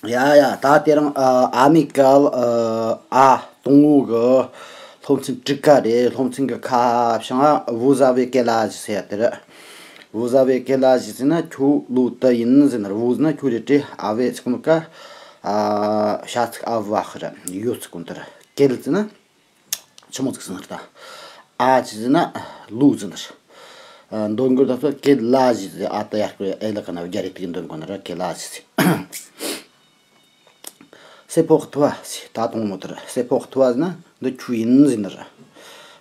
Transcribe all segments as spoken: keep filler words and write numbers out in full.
ཡ་ཡ། ད་དེ་རིང་ཨ་ཨ་མི་ཀལ་ཨ་ཨ་དང་པོ་གི་སློབ་ཚན་དྲུག་པ་རེད། སློབ་ཚན་གི་ཁ་བྱང་Vous avez quel âge ཟེར་ཡ་དེ་རེད། Vous avez quel âge ཟེར་ན་ཁྱོད་ལོ་དུ་ཡིན་ཟེར་ན་རེད། Vous ཟེར་ན་ཁྱོད་རེད་དེ། Avez ཟེར་གོ་ནོ་ག་ཨ་བྱ་ཚིག་avoir རེད། ཡོད་ཟེར་གོ་ནོ་དེ་རེད། Quel ཟེར་ན་ཆི་མོ་ཟིག་ཟེར་ན་རེད། ད་ཨ་ཟེར་ན་ལོ་ཟེར་ན་རེད། ཨ་འདོན་གོ་ནོ་ད་ཚོ་quel âge ཟེར། ཨ་ད་ཡར་སྐོར་ཨེ་ལ་ཀ་ན་རྒྱ་རེད་དེ་འདོན་གོ་ནོ་རེད། Quel âge ཟེར། C'est pour toi ཟེར། ད་དང་པོ་དེ་རེད། C'est pour toi ཟེར་ན་འདི་ཁྱོད་ཡིན་ཟེར་ནི་རེད།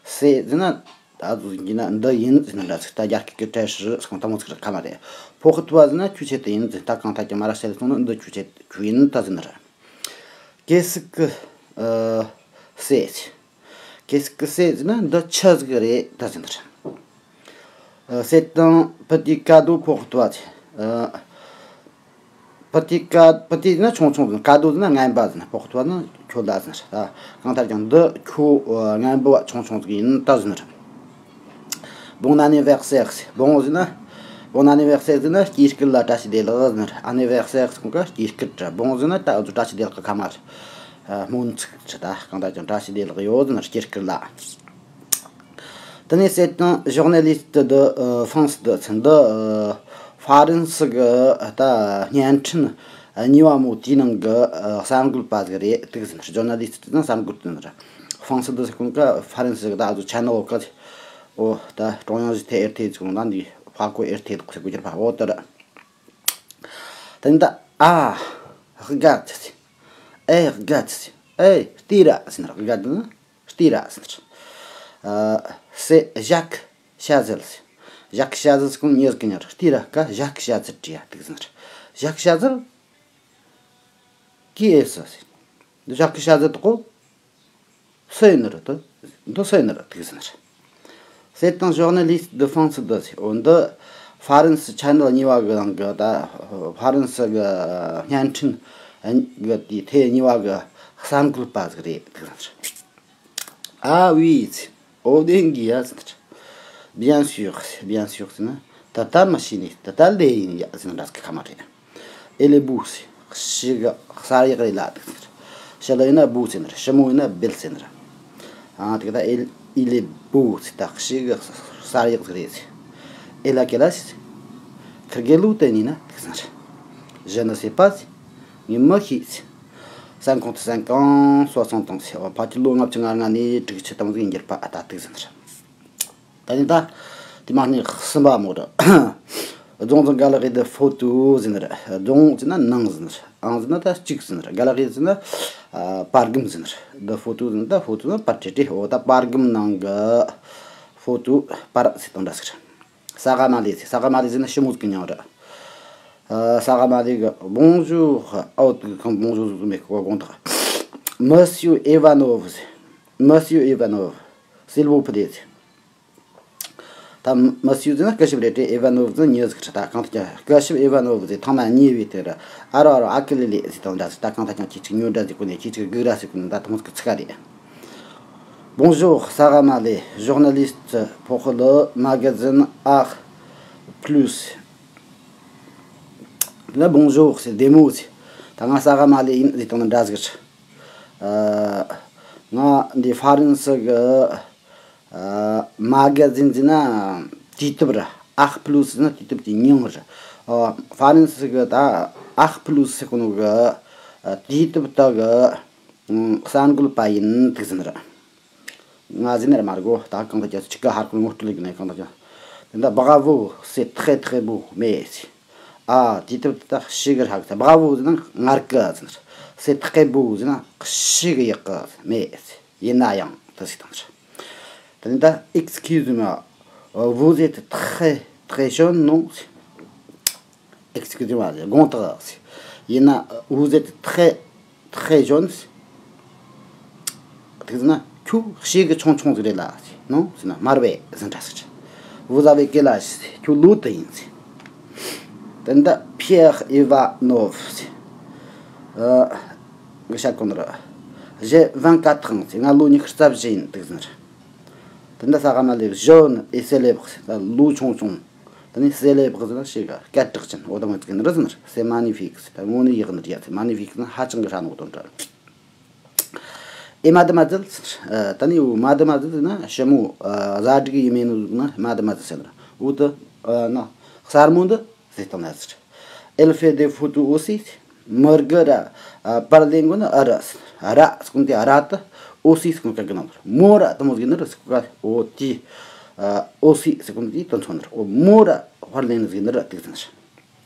C'est ཟེར་ན་ད་དུང་ཡིན་ན་འདི་ཡིན་ཟེར་ནི་འདྲ་ཟིག་ད་རྒྱ་སྐད་ཀྱི་བཀྲ་ཤིས་ཟེར་དང་པོ་ཟིག་རེད། ཁ་མ་རེད། Pour toi ཟེར་ན་ཁྱོད་ཆེད་དུ་ཡིན་ཟེར། ད་གང་ལྟར་ཀྱང་མ་ར་བཤད་སོང་ན་འདི་ཁྱོད་ཆེད་ཁྱོད་ཡིན་ད་ཟེར་ནི་རེད། Qu'est-ce que c'est ཟེར། Qu'est-ce que c'est ཟེར་ན་འདི་ཆི་ཟིག་རེད་ད་ཟེར་ནི་རེད། C'est un petit cadeau pour toi ཟེར། Petit cadeau petit ཟེར་ན་ཆུང་ཆུང་ཟེར། Cadeau ཟེར་ན་རྔན་པ་ཟེར། Pour toi ཟེར་ན་ཁྱོད་ལ་ཟེར། གང་ལྟར་ཀྱང་འདི་ཁྱོད་རྔན་པ་ཆུང་ཆུང་ཟིག་ཡིན་ད་ཟེར། Bon anniversaire ཟེར། Bon ཟེར་ན། Bon anniversaire ཟེར་ན་སྐྱེས་སྐར་ལ་བཀྲ་ཤིས་བདེ་ལེགས་ཟེར། Anniversaire ཟེར་གོ་ནོ་ག་སྐྱེས་སྐར་རེད། Bon ཟེར་ན་ད་འུ་ཚོ་བཀྲ་ཤིས་བདེ་ལེགས་གི་ཁ་མ་རེད། སྨོན་ཚིག་རེད། ད་གང་ལྟར་ཀྱང་བཀྲ་ཤིས་བདེ་ལེགས་ཡོད་ཟེར། སྐྱེས་སྐར་ལ། དེ་ནས་c'est un journaliste de France deux ཟེར། འདི་ཧྥ་རན་སི་གི་ད་བརྙན་འཕྲིན་གཉིས་པ་མོ་དེའི་ནང་གི་གསར་འགོད་པ་ཟིག་རེད་དེ་ཟེར། Journaliste ཟེར་ན་གསར་འགོད་དེ་ཟེར། France deux ཟེར་གོ་ནོ་ག་ཧྥ་རན་སི་གི་ད་ཨ་ཚོ་channel ག་ཨོ་ད་ཀྲུང་དབྱང་གཞི་ཐེ་ཨེར་ཐེ་ཟེར་གོ་ནོ་ད་འདི་ཧྥ་གོ་ཨེར་ཐེ་དེ་གོ་ཟེར་གོ་རྒྱུ་རེད་པ། ཨོ་དེ་རེད། དེ་ནས་ད་ཨ་regarde ཟེར། ཨེ་regarde ཟེར། ཨེ་ལྟོས་ར་ཟེར་ནི་རེད། Regarde ཟེར་ན་ལྟོས་ར་ཟེར་ནི་རེད། ཨ་c'est Jacques Chazal ཟེར། Jacques Chazal ཟེར་གོ་ནོ་མྱི་ཟིག་གི་མྱིང་རེད། ལྟོས་ར་ག་Jacques Chazal བྲིས་ཡ་དེ་ཟེར་ནི་རེད། Jacques Chazal qui est-ce ཟེར། Jacques Chazal དེ་གོ་སུ་ཡིན་ནི་རེད། དེ་འདི་སུ་ཡིན་ནི་རེད་དེ་ཟེར་ནི་རེད། C'est un journaliste de France deux ཟེར། འོ་འདི་ཧྥ་རན་སི་channel གཉིས་པ་གི་ནང་གི་ད་ཧྥ་རན་སི་གི་བརྙན་འཕྲིན་གི་དེའི་ཐེ་གཉིས་པ་གི་གསར་འགོད་པ་ཟིག་རེད་དེ་ཟེར་ནི་རེད། Ah oui ཟེར། འོ་དེ་འདྲ་ཡིན་ཟེར་ནི་རེད། Bien sûr ཟེར། Bien sûr ཟེར་ན་ད་ལྟ་མི་ཤེས་ནི། ད་ལྟ་ལོས་ཡིན་ཡ་ཟེར་ནི་འདྲ་ཟིག་གི་ཁ་མ་རེད། Il est beau ཟེར། ཞེ་གི་གསར་ཡག་རེད་ལ་དེ་ཟེར། ཞི་ལུ་ཡིན་ན་beau ཟེར་ནི་རེད། ཞི་མོ་ཡིན་ན་belle ཟེར་ནི་རེད། ཨ་དེ་ག་ད་il il est beau ཟེར། ད་ཞེ་གི་གསར་ཡག་ཟིག་རེད་ཟེར། Il a quel âge ཟེར། ཁིར་གེ་ལོ་དུ་ཡིན་ན་དེ་ཟེར་ནི་རེད། Je ne sais pas ཟེར། ངས་མི་ཤེས་ཟེར། Cinquante cinq ans, soixante ans ཟེར། ཕལ་ཆེར་ལོ་ལྔ་བཅུ་ང་ལྔ་ནས་དྲུག་ཅུ་ཐམ་ཟིག་ཡིན་རྒྱུ་རེད་པ། ཨ་ད་དེ་ཟེར་ནི་རེད། ད་ནི་ད་དེ་མ་ནི་གསུམ་པ་མོ་རེད། Dans une galerie de photos ཟེར་ནི་རེད། Dans ཟེར་ན་ནང་ཟེར་ནི་རེད། Un ཟེར་ན་ད་གཅིག་ཟེར་ནི་རེད། Galerie ཟེར་ན་ཨ་པར་སྒམ་ཟེར་ནི་རེད། De photos ཟེར་ན་ད་photo ཟེར་ན་པར་ཊྲེཊ་རེད། འོ་ད་པར་སྒམ་ནང་གི་photo པར་ཟེར་དང་འདྲ་ཟིག་རེད། Ça va mal ཟེར། Ça va mal ཟེར་ན་ཞི་མོ་ཟིག་གི་མྱིང་རེད། ཨ་Ça va mal གི་bonjour ཨོ་དེ་གང་bonjour ཟེར་མེད་གི་གོ་དགོངས་དག Monsieur Ivanov ཟེར། Monsieur Ivanov, s'il vous plaît ཟེར། ད་Monsieur ཟེར་ན་སྐུ་ཞབས་རེད་དེ། Ivanov ཟེར་ན་མྱི་ཟིག་རེད། ད་གང་ལྟར་ཀྱང་སྐུ་ཞབས་Ivanov ཟེར། ཐང་མ་ཉེ་བའི་དེ་རེད། ཨ་རོ་ཨ་རོ། ཨ་ཀི་ལི་ལི་ཟེར་དང་འདྲ་ཟིག་ད་གང་ལྟར་ཀྱང་ཁྱེད་ཅིག་ཉོ་འདྲ་ཟིག་གོ་ནས་ཁྱེད་ཅིག་སྒུག་ར་ཟིག་གོ་ནས་ད་ཐོང་ཟིག་གི་ཚིག་ག་རེད། Bonjour, ça va mal, journaliste pour le magazine Art Plus. ལ་bonjour ཟེར། བདེ་མོ་ཟེར། ད་ང་Ça va mal ཡིན་ཟེར་དང་འདྲ་ཟིག་རེད། ཨ་ང་འདི་ཧྥ་རན་སི་གི་ཨ་མ་ག་ཟིན་ཟེར་ན་དུས་དེབ་རེད། Art Plus ཟེར་ན་དུས་དེབ་ཀྱི་མྱིང་རེད། ཨ་ཧྥ་རན་སི་གི་ད་Art Plus ཟེར་གོ་ནོ་གི་ཨ་དུས་དེབ་དག་གི་ཨ་གསར་འགོད་པ་ཡིན་དེ་ཟེར་ནི་རེད། ང་ཟེར་ནི་རེད་མ་རེད་གོ། ད་གང་ལྟར་ཀྱང་ཅིག་ག་ཧར་ཁོ་ངོ་སྤྲོད་ལས་ཀྱི་ནས་གང་ལྟར་ཀྱང་། དེ་འདྲ་bravo c'est très très beau mais ཟེར། ཨ་དུས་དེབ་དེ་ད་ཞེ་གི་ཧྲ་གི་ཟེར། Bravo ཟེར་ན་ངར་གི་ཟེར། C'est très beau ཟེར་ན་ཞེ་གི་ཡག་གི་mais ཟེར། ཡིན་ན་ཡང་དེ་ཟེར་དང་ཟེར། དེ་ནས་ད་excusez-moi, vous êtes très très jeune, non ཟེར། Excusez-moi ཟེར། དགོངས་དག་ཟེར། ཡིན་ན་vous êtes très très jeune ཟེར། དེ་ཟེར་ན་ཁྱོད་ཞེ་གི་ཆུང་ཆུང་ཟིག་རེད་ལ་ཟེར། Non ཟེར་ན་མ་རེད་པས་ཟེར་འདྲ་ཟེར། Vous avez quel âge ཟེར། ཁྱོད་ལོ་དུ་ཡིན་ཟེར། དེ་འདྲ་Pierre Ivanov ཟེར། ཨ་གི་ཤ་ཀོན་ར། J'ai vingt-quatre ans ཟེར། ང་ལོ་ཉི་ཤུ་རྩ་བཞི་ཡིན་དེ་ཟེར། དེ་འདྲ་Ça va mal jeune et célèbre ཟེར། ད་ལོ་ཆུང་ཆུང་། ནི་célèbre་ཟེར་ན་ཞེ་གི་སྐད་གྲགས་ཅན། འོ་ད་མ་ཅིག་ནི་རེད་ཟེར་ན། C'est magnifique་ཟེར། ད་དངོས་གནས་ཡག་ནི་རེད་ཡ། C'est magnifique་ཟེར་ན་ཧ་ཅང་གི་ཧྲ་ནོ་དོན་རེད། Et mademoiselle་ཟེར། ཨ། ད་ནི་འོ་mademoiselle་ཟེར་ན་ཞི་མོ། ཨ། བཟའ་སྒྲིག་ཡིན་མིན་ནི་ཟེར་ན་mademoiselle་ཟེར་ན། འོ་ད། ཨ། ན་གསར་མོ་འདི་ཟེར་སྟངས་ན་ཟེར། Elle fait des photos aussi། མི་དགེ་ར། ཨ། པར་ལེན་གོ་ནི་ཨ་ར། ར་ཟེར་གོ་ནི་དེ་ཨ་ར་དེ། aussi་ཟེར་གོ་ནི་ག་གི་ནང་། མོ་ར་དེ་མོ་ཟིག་ནི་ར་ཟེར་གོ་ག། འོ་དེ། ཨ། aussi་ཟེར་གོ་ནི་དེ་དོན་ཚོ་ནི་ར། འོ་མོ་ར་པར་ལེན་ནི་ཟིག་ནི་ར་དེ་ཟིག་ནི་ར།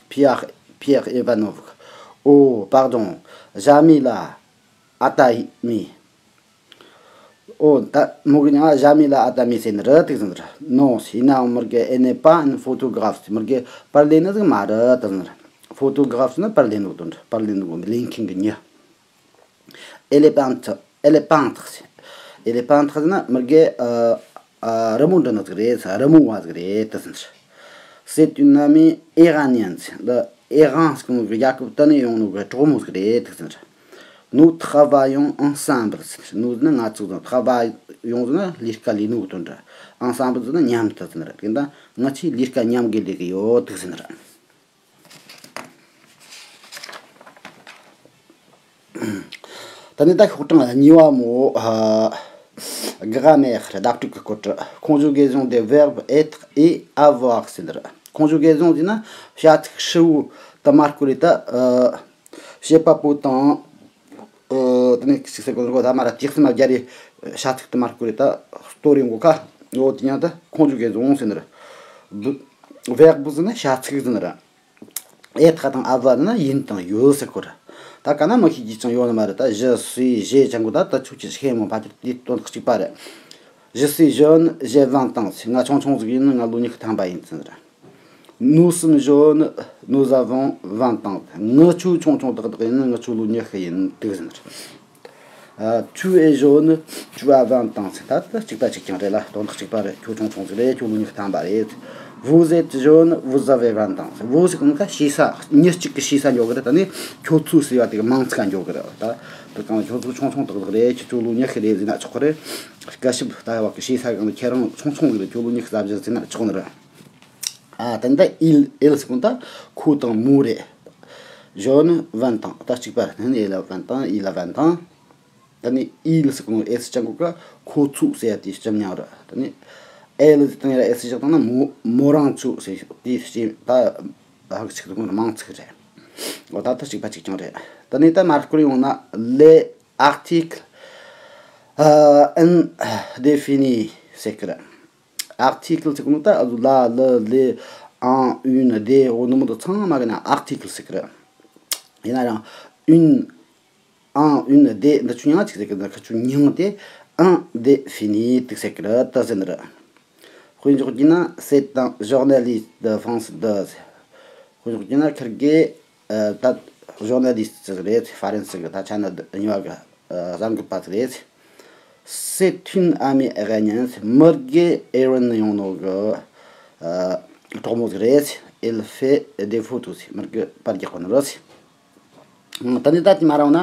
Pierre, Pierre Ivanov། Oh, pardon. Jamila Atami། འོ་ད་མོ་གི་མྱིང་ང་Jamila Atami་ཟེར་ནི་རེད་དེ་ཟེར་ནི་རེད། Non, sinon མི་དགེ་elle n'est pas une photographe། མི་དགེ་པར་ལེན་ནི་ཟིག་མ་རེད་དེ་ཟེར་ནི་རེད། Photographe་ཟེར་ན་པར་ལེན་ནོ་དོན་རེད། པར་ལེན་ནོ་ལེན་མཁན་གི་མྱི། Elle est peintre, elle est peintre་ཟེར། Elle est peintre་ཟེར་ན་མི་དགེ་ཨ། ཨ། རི་མོ་འབྲི་ནི་ཟིག་རེད། རི་མོ་བ་ཟིག་རེད་དེ་ཟེར་ནི་རེད། C'est une amie iranienne་ཟེར། འདི་ཨི་རན་ཟེར་གོ་ནོ་གི་རྒྱལ་ཁབ་དེ་ནས་ཡོང་ནོ་གི་གྲོགས་མོ་ཟིག་རེད་དེ་ཟེར་ནི་རེད། Nous travaillons ensemble་ཟེར། Nous་ཟེར་ན་ང་ཚོ་དང་། Travaillons་ཟེར་ན་ལས་ཀ་ལས་ནོ་གི་དོན་རེད། Ensemble་ཟེར་ན་མཉམ་དུ་ཟེར་ནི་རེད། དེ་འདྲ་ང་ཚོས་ལས་ཀ་མཉམ་གི་ལས་གི་ཡོད་དེ་ཟེར་ནི་རེད། ད་ནི་ད་ཤོག་གྲངས་གཉིས་པ་མོ། ཨ། grammaire་བརྡ་སྤྲོད་ཀྱི་སྐོར་དུ། Conjugaison des verbes être et avoir་ཟེར་འདི་རེད། Conjugaison་ཟེར་ན་བྱ་ཚིག་ཧྲིལ་བོ་དུ་མར་བཀོད་རེད་ད། ཨ། བྱེད་པ་པོ་དང་། ཨ། དེ་ནས་ཅིག་ཟེར་གོ་ནོ་ད་མ་ར་ཏིག་སེ་མ་རྒྱ་རེ་བྱ་ཚིག་དུ་མར་བཀོད་རེད་ད། སྟོར་ཡོང་གོ་ཁ། འོ་དེ་ཡང་ད་Conjugaison་ཟེར་འདི་རེད། verbe་ཟེར་ན་བྱ་ཚིག་ཟེར་འདི་རེད། être་དང་avoir་ནི་ཡིན་དང་ཡོད་ཟེར་གོ་ར། ད་ག་ན་མི་ཤེས་རྒྱུ་ཅང་ཡོད་ནི་མ་རེད། ད་je suis, j'ai་ཅང་གོ་ད་ད་ཆུ་ཆུ་ཤེས་མོ་ཕ་ཁྱེར་དེ་དོན་དག་གཅིག་པ་རེད། Je suis jeune, j'ai vingt ans་ཟེར། ང་ཆུང་ཆུང་ཟིག་ཡིན། ང་ལོ་ཉི་ཤུ་ཐམ་པ་ཡིན་ཟེར་ར། Nous sommes jeunes, nous avons vingt ans་ང་ཆུ་ཆུང་ཆུང་ཏག་ཏག་ཡིན། ང་ཆུ་ལོ་ཉི་ཤུ་ཡིན་དེ་ཟེར་ར། ཨ། Tu es jeune, tu as vingt ans་ཟེར། ད་ད་གཅིག་པ་གཅིག་རྐྱང་རེད་ལ། དོན་དག་གཅིག་པ་རེད། ཁྱོད་ཆུང་ཆུང་ཟིག་རེད། ཁྱོད་ལོ་ཉི་ཤུ་ཐམ་པ་རེད། Vous êtes jeune, vous avez vingt ans། Vous་ཟེར་གོ་ནོ་ཁ་ཤེས་ས། མྱི་གཅིག་གི་ཤེས་ས་འཇོག་གི་རེད། ད་ནི་ཁྱོད་ཚོ་ཟེར་བ་དེ་གི་མིང་ཚིག་ག་འཇོག་གི་རེད། ད་དེ་གང་ཁྱོད་ཚོ་ཆུང་ཆུང་ཏག་ཏག་རེད། ཁྱོད་ཚོ་ལོ་ཉི་ཤུ་རེད་ཟེར་ན་ཆོག་གི་རེད། སྐད་ཞིབ་ལྟ་བ་གི་ཤེས་ས་གང་ཁྱེད་རང་ཆུང་ཆུང་ཟིག་རེད། ཁྱོད་ལོ་ཉི་ཤུ་རྩ་བཞི་ཟེར་ན་ཆོག་ནི་རེད། ཨ། ད་ནི་ད་il, il་ཟེར་གོ་ནོ་ད་ཁོ་དང་མོ་རེད། Jeune, vingt ans། ད་གཅིག་པ་རེད། ད་ནི་elle a vingt ans, il a vingt ans། ད་ནི་il་ཟེར་གོ་ནོ་s་ཅང་གོ་ཀ་ཁོ་ཚོ་ཟེར་ཡ་དེ་སྤྱི་མྱིང་རེད། ད་ནི་elle་ཟེར་དང་ཡ་s་བཞག་དང་ན་མོ་མོ་རང་ཚོ་ཟེར་དེ་སྤྱི་ད་ཧ་གི་ཆིག་ཏུ་མིང་ཚིག་རེད། འོ་ད་ད་གཅིག་པ་གཅིག་རྐྱང་རེད། ད་ནི་ད་མར་བསྐོར་ཡོང་ན་les articles indéfinis་ཟེར་གི་རེད། Article་ཟེར་གོ་ནོ་ད་la, le, les, un, une, des འོ་ནི་མོ་དུ་ཚང་མ་གི་ན་article་ཟེར་གི་རེད། ཡིན་ན་རང་une, un, une, des་འདི་ཆུ་མྱིང་ཅིག་ཟེར་གི་འདི་ཁ་ཆུ་མྱིང་དེ་indéfini་དུ་ཟེར་གི་རེད། ད་ཟེར་ནི་རེད། དཔེ་འཇོག་རྒྱུ་ན་c'est un journaliste de France deux་ཟེར། དཔེ་འཇོག་རྒྱུ་ན་ཁིར་གེ་ད་journaliste་ཟིག་རེད། ཧྥ་རན་སི་གི་ད་ཆ་ན་གཉིས་པ་གི་གསར་འགོད་པ་ཟིག་རེད། C'est une amie iranienne། མི་དགེ་ཨི་རན་ནས་ཡོང་ནོ་གི་གྲོགས་མོ་ཟིག་རེད། Elle fait des photos། མི་དགེ་པར་རྒྱག་གོ་ནི་རེད། ད་ནི་ད་དེ་མ་རང་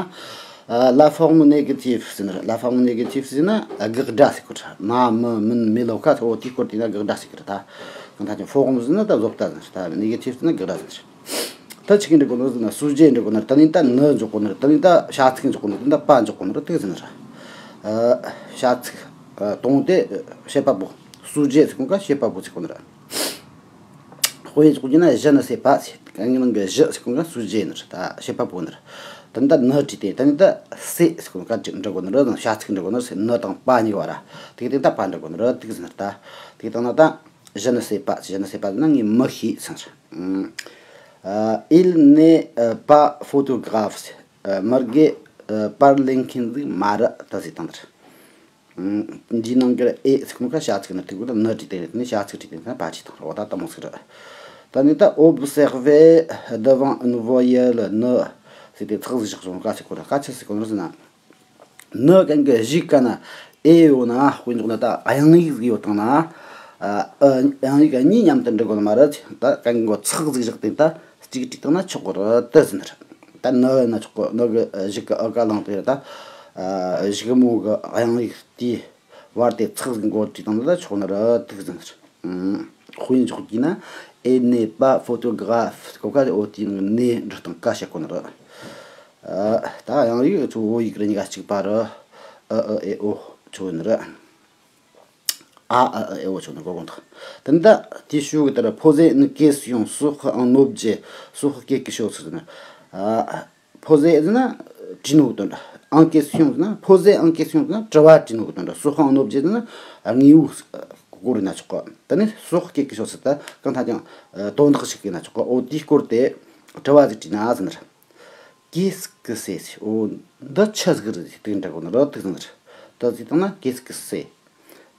ན་la forme négative་ཟེར་ནི་རེད། La forme négative་ཟེར་ན་དགག་སྒྲ་ཟེར་གོ་ན་མ་མི་མིན་མེ་ལོ་ཁ་ཚོ་དེའི་སྐོར་དེ་ན་དགག་སྒྲ་ཟེར་གི་རེད། ད་གང་ད་ཅི་forme་ཟེར་ན་ད་བཟོ་ལྟ་ཟེར་ནི་རེད། ད་négative་ཟེར་ན་དགག་སྒྲ་ཟེར་ནི་རེད། ད་ཅི་གི་འབྲི་གོ་ནོ་ཟེར་ན་sujet་འབྲི་གོ་ནོ་རེད། ད་ནི་ད་ne་འཇོག་གོ་ནོ་རེད། ད་ནི་ད་བྱ་ཚིག་འཇོག་གོ་ནོ་རེད། ད་ནི་ད་pas་འཇོག་གོ་ནོ་རེད། དེ་ཟེར་ནི་རེད། ཨ། བྱ་ཚིག་ཨ། དོན་དེ་བྱེད་པ་པོ། sujet་ཟེར་གོ་ཀ་བྱེད་པ་པོ་ཟེར་གོ་ནི་རེད། དཔེ་འཇོག་རྒྱུ་ན་je ne sais pas་ཟེར། གང་གི་ནང་གི་je་ཟེར་གོ་ཀ་sujet་ནི་རེད། ད་བྱེད་པ་པོ་ནི་རེད། ད་ནི་ད་ne་བྲིས་ཏེ་ད་ནི་ད c'est་ཟེར་གོ་ཀ་འབྲི་གོ་ནི་རེད། བྱ་ཚིག་འབྲི་གོ་ནི་རེད། ne་དང་pas་གཉིས་ཀ་བར་ར། དེ་གི་དེ་ད་pas་འབྲི་གོ་ནི་རེད། དེ་གི་ཟེར་ནི་རེད། ད་དེ་གི་སྟེང་ན་ད je ne sais pas། je ne sais pas་ཟེར་ན་ངས་མི་ཤེས་ཟེར་ནི་རེད། ཨ། Il n'est, euh, pas photographe། ཨ། མི་དགེ་ཨ། པར་ལེན་མཁན་ཟིག་མ་རེད་ད་ཟེར་སྟངས་དེ་རེད། ཨ། འདིའི་ནང་གི་est་ཟེར་གོ་ནོ་ཁ་བྱ་ཚིག་ནི་དེ་གོ་ད་ne་བྲིས་ཏེ་རེད། དེ་ནས་བྱ་ཚིག་བྲིས་ཏེ་ན་pas་བྲིས་དང་། འོ་ད་ལྟ་མོ་ཟིག་རེད། ད་ནི་ད་observer devant une voyelle ne་ཟེར་ཏེ་ཚེག་ཟིག་བཞག་སོང་། ག་ཟེར་གོ་ར། ག་ཅི་ཟེར་གོ་ནོ་ཟེར་ན། ne་གན་གི་གཞུག་ག་ན་est་ཡོད་ན། དཔེ་འཇོག་ན་ད་དབྱངས་ཡིག་ཟིག་ཡོད་དང་ན། ཨ། དབྱངས་ཡིག་གཉིས་མཉམ་དུ་འབྲི་དགོས་ནི་མ་རེད། ད་གན་གི་ཚེག་ཟིག་བཞག་སྟེ་ད་གཅིག་བྲིས་བཏང་ན་ཆོག་གི་རེད་ཟེར་ནི་རེད། ད་ne་ཡིན་ན་ཆོག་གི། ne་གི་གཞུག་གི་ཨ་ག་བླངས་ཏེ་ད་གཞུག་མོ་གི་དབྱངས་ཡིག་དེའི་བར་དེ་ཚེག་ཟིག་མགོ་བྲིས་བཏང་ན་ད་ཆོག་ནི་རེད་ཟེར་ནི་རེད། དཔེ་འཇོག་རྒྱུ་ན། Elle n'est pas photographe. གོ་ག་འོ་དེའི་ནང་གི་ནས་འབྲི་སྟངས་ཀ་བཤད་གོ་ནི་རེད། ཨ། ད་དབྱངས་ཡིག་ཚོ་བོད་ཡིག་རེད། གཉིས་ཀ་གཅིག་པ་རེད། ཨ་ཨ་ཨེ་ཨོ་ཚོ་ནི་རེད། ཨ་ཨ་ཨེ་ཨོ་ཚོ་ནི་གོ་གོ་འདུག་དེ་འདྲ་དེ་ཞུ་གི། ད་ར། Poser une question sur un objet, sur quelque chose ཟེར་ན། ཨ། Poser ཟེར་ན་དྲིས་ནོ་གི་དོན་རེད། En question ཟེར་ན། Poser en question ཟེར་ན་དྲི་བ་དྲིས་ནོ་གི་དོན་རེད། Sur un objet ཟེར་ན་དངོས་པོ་སྐོར་ན་ཆོག་གི། ད་ནི་sur quelque chose ཟེར་ད་གང་ལྟར་ཀྱང་དོན་དག་ཞིག་ཡིན་ན་ཆོག་གི། འོ་དེའི་སྐོར་དེ་དྲི་བ་ཟིག་དྲིས་ན་ཟེར་ནི་རེད། Qu'est-ce que c'est? འོ་འདི་ཆི་ཟིག་རེད་ཟེར་དེ་འདྲ་གོ་ནི་རེད། དེ་ཟེར་ནི་རེད། ད་ཟེར་བཏང་ན། Qu'est-ce que c'est?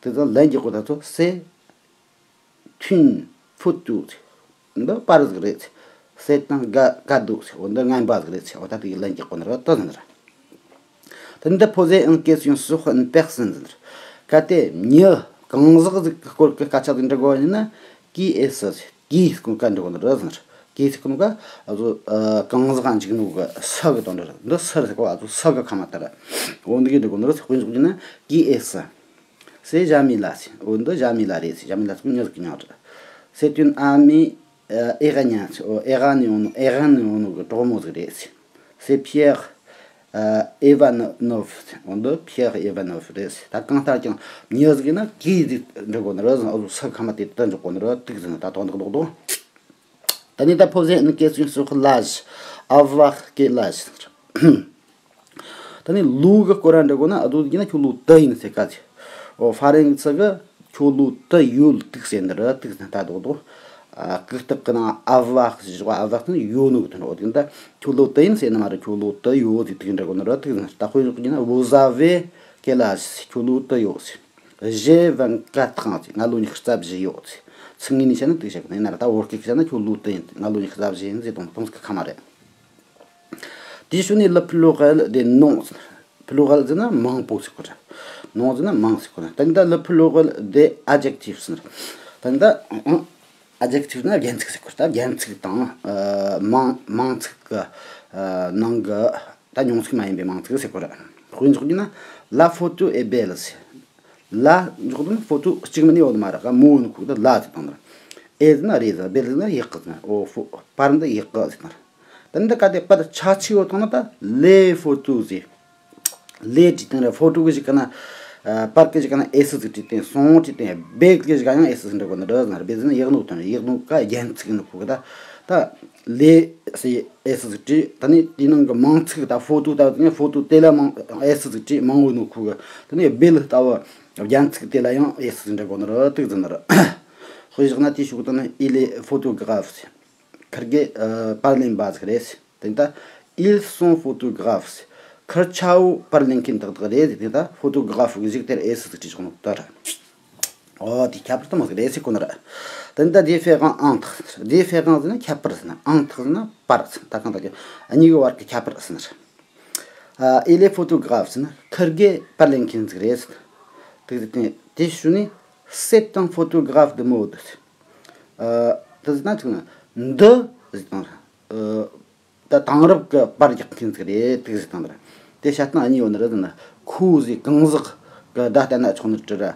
དེ་ཚོ་ལན་རྒྱག་གོ། ད་ཚོ་c'est une photo ཟེར། འདི་པར་ཟིག་རེད་ཟེར། C'est un ga- cadeau ཟེར། འོ་འདི་རྔན་པ་ཟིག་རེད་ཟེར། འོ་ད་དེ་གི་ལན་རྒྱག་གོ་ནི་རེད། དེ་ཟེར་ནི་རེད། དེ་འདི་poser une question sur une personne ཟེར། གལ་ཏེ་མྱི་གང་ཟག་ཟིག་གི་སྐོར་གྱི་སྐད་ཆ་ཟིག་འདྲི་དགོས་ཡིན་ན། Qui est-ce ཟེར། Qui སྐོར་སྐད་འདྲི་དགོས་ནི་རེད་ཟེར་ནི་རེད། Qui སྐོར་ག་ཨ་ཚོ་གང་ཟག་འཇིག་ནོ་གི་ས་གི་དོན་རེད། འདི་ས་རེད་ཟེར་གོ། ཨ་ཚོ་ས་གི་ཁ་མ་ལྟར། འོ་འདི་གི་འདྲི་དགོས་ནི་རེད་ཟེར། དཔེ་འཇོག་རྒྱུ་ན། Qui est-ce? C'est Jamila ཟེར། འོ་འདི་ཇ་མི་ལ་རེད་ཟེར། ཇ་མི་ལ་ཟེར་གོ་མྱི་ཟིག་གི་མྱིང་རེད། C'est une amie, euh, iranienne ཟེར། འོ་ཨེ་རན་ནས་ཡོང་ནོ། ཨེ་རན་ནས་ཡོང་ནོ་གི་གྲོགས་མོ་ཟིག་རེད་ཟེར། C'est Pierre, euh, Ivanov ཟེར། འོ་འདི་Pierre Ivanov རེད་ཟེར། ད་གང་ལྟར་ཀྱང་མྱི་ཟིག་ཡིན་ན་qui ཟིག་འདྲི་དགོས་ནི་རེད་ཟེར། འོ་ས་ཁ་མ་དེ་ད་འཇོག་དགོས་ནི་རེད། དེ་ཟིག་ན་ད་དོན་དག་རྡོག་རྡོག་ད་ནི་ད poser une question sur l'âge, avoir quel âge ཟེར། ད་ནི་ལོ་གི་སྐོར་ར་འདྲི་དགོས་ན། ཨ་ཚོ་ཡིན་ན་ཁྱོད་ལོ་དུ་ཡིན་ཟེར་ག་ཟེར། འོ་ཧྥ་རན་སི་གི་ཁྱོད་ལོ་དུ་ཡོད་དུག་ཟེར་ནི་རེད། དུག་ཟེར་ད་རྡོག་རྡོག་ཨ། གི་སྟག་གི་ནང་avoir ཟེར་བ། avoir ཟེར་ན་ཡོད་ནོ་གི་དོན་རེད། འོ་དེ་ད་ཁྱོད་ལོ་དུ་ཡིན་ཟེར་ནི་མ་རེད། ཁྱོད་ལོ་དུ་ཡོད་ཟེར་དུག་འདྲི་དགོས་ནི་རེད། དུག་ཟེར་ད་དཔེ་འཇོག་རྒྱུ་ན། Vous avez quel âge ཟེར། ཁྱོད་ལོ་དུ་ཡོད་ཟེར། J'ai vingt-quatre ans ཟེར། ང་ལོ་ཉི་ཤུ་རྩ་བཞི་ཡོད་ཟེར། ཚིག་ངོས་ནས་བཤད་ན་དུག་བཤད་གི་ཡིན་ན་ར། ད་བོད་སྐད་བཤད་ན་ཁྱོད་ལོ་དུ་ཡིན། ང་ལོ་ཉི་ཤུ་རྩ་བཞི་ཡིན་ཟེར་དང་དུང་ཟིག་གི་ཁ་མ་རེད། དེའི་ཤུལ་ནས་le pluriel des noms ཟེར། Pluriel ཟེར་ན་མང་པོ་ཟེར་གོ་རེད། Nom ཟེར་ན་མང་ཟེར་གོ་རེད། ད་ནི་ད་le pluriel des adjectifs ཟེར། ད་ནི་ད་adjectif ཟེར་ན་རྒྱན་ཚིག་ཟེར་གོ་རེད། ད་རྒྱན་ཚིག་དང་། ཨ། མང་མང་ཚིག་གི། ཨ། ནང་གི་ད་མྱིང་ཚིག་མ་ཡིན་པའི་མང་ཚིག་ཟེར་གོ་རེད། དཔེ་འཇོག་རྒྱུ་ན། La photo est belle ཟེར། La འཇོག་དུས་ན་photo གཅིག་མིན་ཡོད་མ་རེད། ག་མོ་ནི་ཁུག་ད་la ཟེར་བཏང་ནི་རེད། Est ཟེར་ན་རེད་ཟེར། belle ཟེར་ན་ཡག་གི་ཟེར་ན། འོ་ཕོ་པར་འདི་ཡག་གི་ཟེར་ན། ད་འདི་ག་དེ་པར་ཆ་ཆེ་བོ་བཏང་ན་ད་les photos ཟེར། les བྲིས་བཏང་ར། photo གི་གཞུག་ག་ན། ཨ། པར་གི་གཞུག་ག་ན་est ཟིག་བྲིས་ཏེ། sont བྲིས་ཏེ། belle གི་གཞུག་ག་ཡང་est ཟིག་འབྲི་དགོས་ནི་རེད་ཟེར་ན། belle ཟེར་ན་ཡག་ནོ་དོན་རེད། ཡག་ནོ་ག་རྒྱན་ཚིག་ནོ་ཁུག་ད། ད་les ཟེར་est ཟིག་བྲིས། ད་ནི་དེའི་ནང་གི་མང་ཚིག་ད་photo ལྟ་བུ་དེ་ནི་photo དེ་ལ་མང་est ཟིག་བྲིས། མང་བོ་ནོ་ཁུག་ད་ནི་belle ལྟ་བུ་རྒྱན་ཚིག་དེ་ལ་ཡང་est ཟིག་འབྲི་དགོས་ནི་རེད། དེ་ཟེར་ནི་རེད། དཔེ་བཞག་ན་དེའི་ཤུགས་དང་ནི། Il est photographe ཟེར། ཁིར་གེ། ཨ། པར་ལེན་པ་ཟིག་རེད་ཟེར། དེ་ནི་ད། Ils sont photographes ཟེར། ཁིར་ཆ་བོ་པར་ལེན་མཁན་ཏག་ཏག་རེད་ཟེར། དེ་ནི་ད་photographe གི་གཞུག་དེར་est ཟིག་བྲིས་ཆོག་ནོ་ད་ར། འོ་དེ་ཁྱད་པར་དུ་མ་ཟིག་རེད་ཟེར་གོ་ནི་ར། དེ་ནི་ད་différent entre ཟེར། différent ཟེར་ན་ཁྱད་པར་ཟེར་ན། entre ཟེར་ན་པར་ཟེར། ད་གང་ལྟར་ཀྱང་གཉིས་ཀྱི་བར་གྱི་ཁྱད་པར་ཟེར་ནི་རེད། ཨ། Il est photographe ཟེར་ན་ཁིར་གེ་པར་ལེན་མཁན་ཟིག་རེད་ཟེར། དེ་དེ་དེའི་ཤུལ་ནས། C'est un photographe de mode ཟེར། ཨ། དེ་ཟེར་ན་ཅིག་ན་འདི་ཟེར་དང་། ཨ། ད་དེང་རབས་ཀྱི་པར་རྒྱག་མཁན་ཟིག་རེད། དེ་ཟེར་དང་། དེ་བཤད་སྟངས་གཉིས་ཡོད་ནི་རེད་ཟེར་ན། ཁོ་ཟེར་གང་ཟག་གི་བརྡ་བསྟན་ན་ཆོག་ནི་རེད་ར།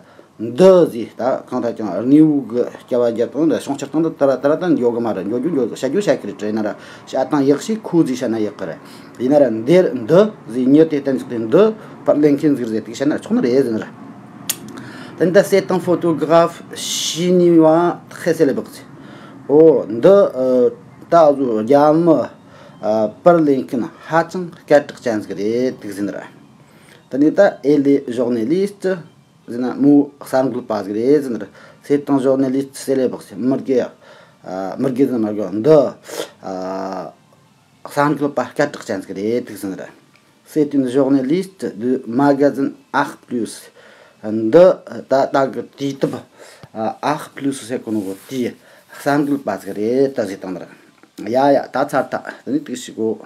འདི་ཟེར་ད་གང་ལྟར་ཀྱང་དངོས་པོ་གི་སྐྱེ་བ་རྒྱབ་སྟངས་དང་བྱུང་ཕྱིར་སྟངས་དེ་ད་ར་ད་ར་ད་འགྱོ་གི་མ་རེད། འགྱོ་རྒྱུ་འགྱོ་གི། བཤད་རྒྱུ་བཤད་གི་རེད་དྲན་ན་ར། བཤད་སྟངས་ཡག་ཤོས་ཁོ་ཟེར་བཤད་ན་ཡག་གི་རེད། ཡིན་ན་ར་འདིར་འདི་ཟེར་མྱི་དེ་གཏན་ཚིགས་དེ་འདི་པར་ལེན་མཁན་ཟིག་རེད་ཟེར་དེ་བཤད་ན་ཆོག་ནི་རེད་ཟེར་ནི་ར། དེ་ནི་ད། C'est un photographe chinois très célèbre ཟེར། འོ་འདི། ཨ། ད་གཟོད་རྒྱ་མི། ཨ། པར་ལེན་མཁན་ཧ་ཅང་སྐད་གྲགས་ཅན་ཟིག་རེད་དེ་ཟེར་ནི་ར། དེ་ནི་ད། Elle est journaliste ཟེར་ན་མོ་གསར་འགོད་པ་ཟིག་རེད་ཟེར་ནི་ར། C'est un journaliste célèbre ཟེར། མི་དགེ། ཨ། མི་དགེ་ཟེར་ན་མི་དགེ། འདི། ཨ། གསར་འགོད་པ་སྐད་གྲགས་ཅན་ཟིག་རེད་དེ་ཟེར་ནི་ར། C'est une journaliste du magazine Art Plus ཟེར། འདི་ད་ལྟ་གི་དུས་དེབ། ཨ། Art Plus ཟེར་གོ་ནོ་གི་དེའི་གསར་འགོད་པ་ཟིག་རེད་ད་ཟེར་དང་ནི་ར། ཡ་ཡ། ད་ཚར་ཐལ། དེ་ནི་དུས་ཤིག་གོ།